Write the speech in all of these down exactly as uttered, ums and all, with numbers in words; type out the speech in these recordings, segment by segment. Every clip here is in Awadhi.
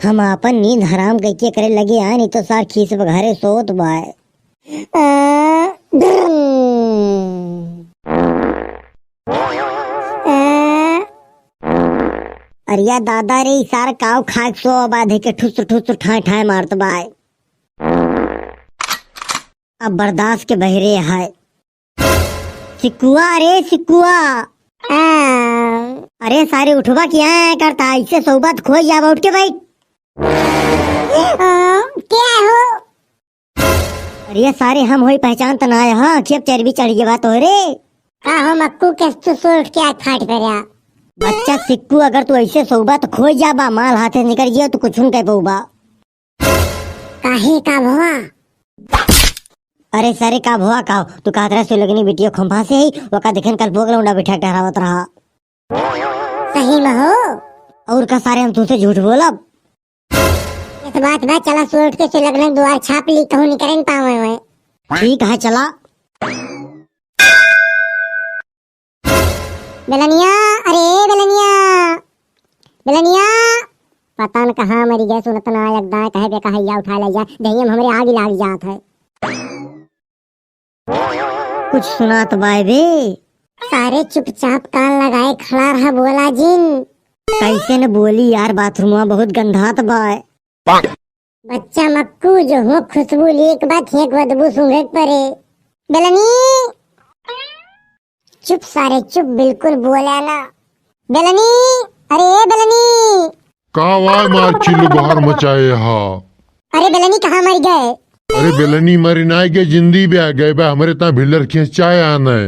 हम आपन नींद हराम कइके करे लगे आन, ई तो सार खीस बघारे सोत बाय। अरे या दादा रे, ई सार काव खाक सो बाधे के ठुस ठुस ठाए ठाए मारत बाय। अब बर्दाश्त के बहरे है। सिकुआ रे सिकुआ। आ। अरे सारे उठबा क्या है करता, ऐसे सोबत खोई जाबा, उठ के बैठ। आ, क्या हो? अरे सारे हम होई पहचान त ना आया, हाँ, कि अब चर्बी चढ़ गया तोहरे। का हो मक्कू, के तू सो उठ के आज फाट पड़ा? बच्चा सिक्कू, अगर तू ऐसे सोबा त खोई जाबा, माल हाथे निकल गया, तू कुछ न कह पउबा। काहे का भवा? अरे सारे का भवा का, तू कहत रहा सुलगनी बिटिया खंभा से ही, ओका देखेन कल पोगला उंडा बिठा के टहरावत रहा। सही में हो? और का सारे हम तुमसे झूठ बोलब? इस बात में चला सो उठ के सुलगना दुआर छाप ली, कहूँ निकरे न पावे हुए। ठीक है चला। बेलनिया, अरे बेलनिया, बेलनिया, पता न कहाँ मरी गए, सुनत ना एकदम कहे पे कहैया उठा ले जा, दहिया में हमरे आग लाग जात है। कुछ सुनात बाय बे? सारे चुपचाप कान लगाए खड़ा रहा, बोला जिन। कैसे न बोली यार, बाथरूमवा बहुत गंधात बाय। बच्चा मक्कू, जो हो खुशबू लीक बात, हेक बदबू सूंघे के परे। बेलनी, चुप सारे चुप, बिल्कुल बोला ना। बेलनी, अरे ए बेलनी। का वाय मार चिल्लू गोहार मचाए हा? अरे बेलनी कहाँ मर गए? अरे बेलनी मरी नाय गए, जिंदी बे आ गए बा, हमरे ता भिल्लर खेस चाय आने।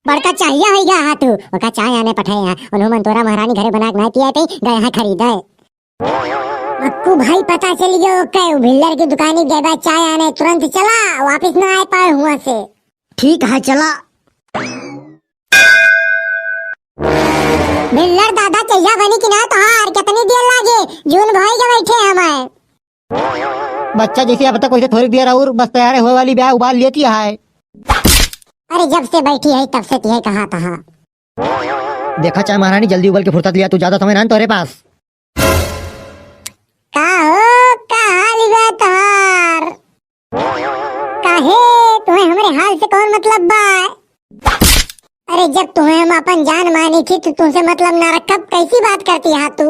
बड़का चाहिया होई गया हा तू, ओका चाय आने पठाए हा, उन्हों मन तोरा महारानी घरे बना के नाय पिया थे, गए हा खरीदे। मक्कू भाई पता चल गयो ओके, उ भिल्लर की दुकानी गए बा चाय आने, तुरंत चला, वापिस ना आए पाए हुआ से। ठीक है चला। भिल्लर दादा चहिया बनी कि ना तोहार, कितनी देर लागे? जून भई के बैठे हमें। बच्चा जैसे अब तक वैसे थोड़ी देर और बस तैयार होए वाली ब्याह उबाल लेती है। अरे जब से बैठी है तब से तिहे कहा तहा। देखा चाय महारानी जल्दी उबल के फुर्सत लिया, तू ज्यादा समय ना तोरे पास। का हो, का हाल बा तोहार? काहे, तुम्हें हमरे हाल से कौन मतलब बा? अरे, जब तुम्हें हम अपन जान मानी थी, तो तुमसे मतलब ना रखब, कैसी बात करती है तू?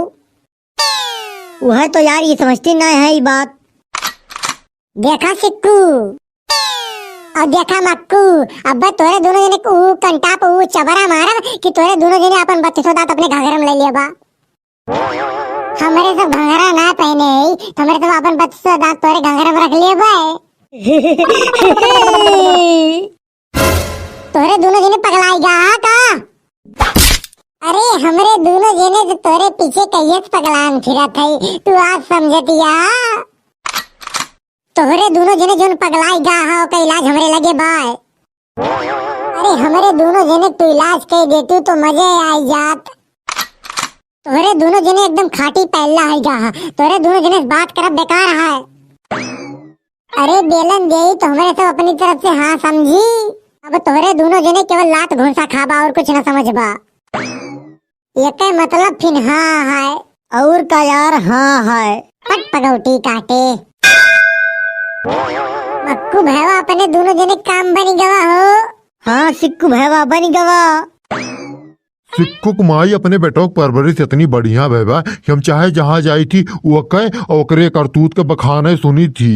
वह तो यार, ये समझती ना है ये बात। देखा सिक्कू, और देखा मक्कू, अब तोरे दोनों जने को ऊ कंटा पे ऊ चबरा मारब कि तोरे दोनों जने अपन बत्तीसों दांत अपने घाघरा में ले लेबा। हमरे सब घाघरा ना पहने हई, तो हमरे सब अपन बत्तीसों दांत तोरे घाघरा में रख लेबे। तोरे दोनों जने पगलाई गा हा का? अरे हमरे दोनों जने तो तोरे पीछे कहिए से पगलान फिरत हई, तू आज समझतिया। तोहरे दोनों जने जोन पगलाई गा हा, ओकर इलाज हमरे लगे बाय। अरे हमरे दोनों जने तू इलाज कर देतू तो मजे आई जात। तोहरे दोनों जने एकदम खाटी पैला है गा हा। तोहरे दोनों जने से बात करब बेकार है। अरे बेलन देई तो हमरे सब अपनी तरफ से हाँ समझी। अब तोहरे दोनों जने केवल लात घूंसा खाबा और कुछ ना समझबा। एके मतलब फिन हाँ है। और का यार हाँ है। पट पगौटी काटे। मक्कू भैवा अपने दोनों जने काम बनी गवा हो। हाँ सिक्कू भैवा बनी गवा। सिक्कू क माई अपने बेटवा क परवरिश इतनी बढ़िया भैवा कि हम चाहे जहाँ जाई थी वो कहे और ओकरे करतूत के बखाने सुनी थी।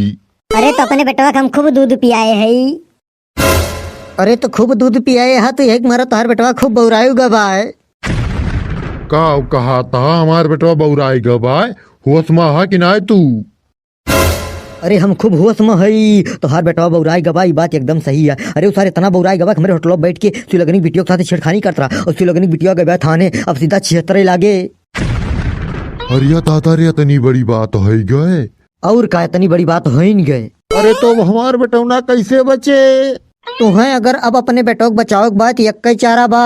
अरे तो अपने बेटवा के हम खूब दूध पियाए हई। अरे तो खूब दूध पियाए हा तो यही मारा तोहार बेटवा खूब बौरायु गवा है। का कहा था हमार बेटवा बौराई गवा है? होश में हा कि नाय तू? अरे हम खूब होश में हई, तोहार बेटवा बौराई गवा, ई बात एकदम सही है। अरे उ सारे इतना बौराई गवा कि हमरे होटल बैठ के सुलगनी बिटियों के साथ छेड़खानी करत रहा और सुलगनी बिटिया गवा थाने, अब सीधा छिहत्तरे लागे। अरे या दादा रे, इतनी बड़ी बात है गए। और का इतनी बड़ी बात होइन गए। अरे तो अब हमार बेटौना कैसे बचे? तुहें अगर अब अपने बेटौ के बचावे के बा त एक्कै चारा बा।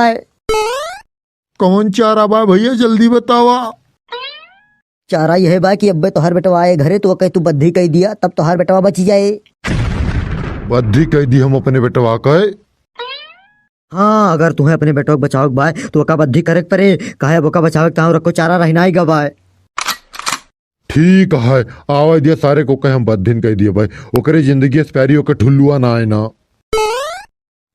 कौन चारा बा भैया, जल्दी बतावा। चारा यह बा कि अब्बे तोहार बेटवा आए घरे तो ओके तू बद्धी कह दिया, तब तोहार बेटवा बची जाए। बद्धी कइ दी हम अपने बेटवा के। हाँ, अगर तुहें अपने बेटवा के बचावे के बाय, तो ओका बद्धी करे के परे, काहे अब ओका बचावे के ताहूँ रखो चारा रहिनाई गा बाय। ठीक है, आवे दिया सारे को कहे हम बद्धिन कइ दिए भाई, ओकरे जिंदगी से प्यारी ओकर ठुल्लुआ ना आए ना।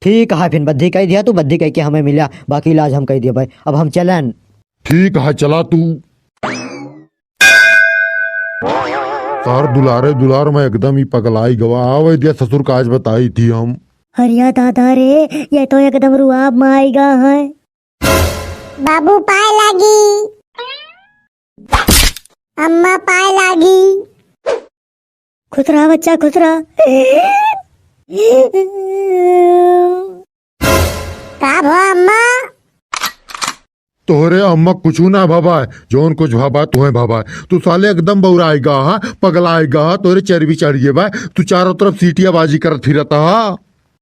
ठीक है, फिन बद्धी कइ दिया, तू बद्धी कइ के हमें मिला, बाकी इलाज हम कइ दिए भाई। अब हम चलन। ठीक है, चला तू। सार दुलारे दुलार में एकदम ही पगलाई गवा। आवे दिया ससुर का आज बताई थी हम। अरे दादा रे, ये तो एकदम रुआब में आइगा है। बाबू पाए लागी, अम्मा पाए लागी। खुश रहा बच्चा, खुश रहा। का भवा अम्मा? तोहरे अम्मा कुछु ना भवा है, जौन कुछ भवा तुहें भवा है। तू साले एकदम बौराइगा हा, पगलाइगा हा, तोहरे चर्बी चढ़ गए बा। तू चारों तरफ सीटिया बाजी करत फिरत हा।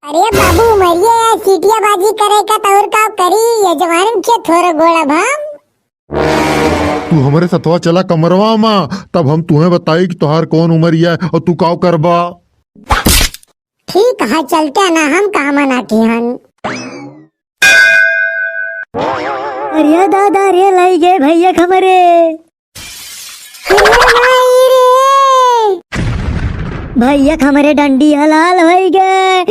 अरे बाबू, उमरिया या सीटिया बाजी करे का तौर का करी, ये जवान के थोर गोड़ब हम। तू हमरे सथवा चला कमरवा मा, तब हम तुहें बताई कि तोहार कौन उमरिया है और तू काव करबा। ठीक है, चलते ना, हम कहाँ मना किहन। अरे दादा रे, लाई गए भैया हमरे। अरे माई रे। भैया हमरे डंडी हलाल होई गए।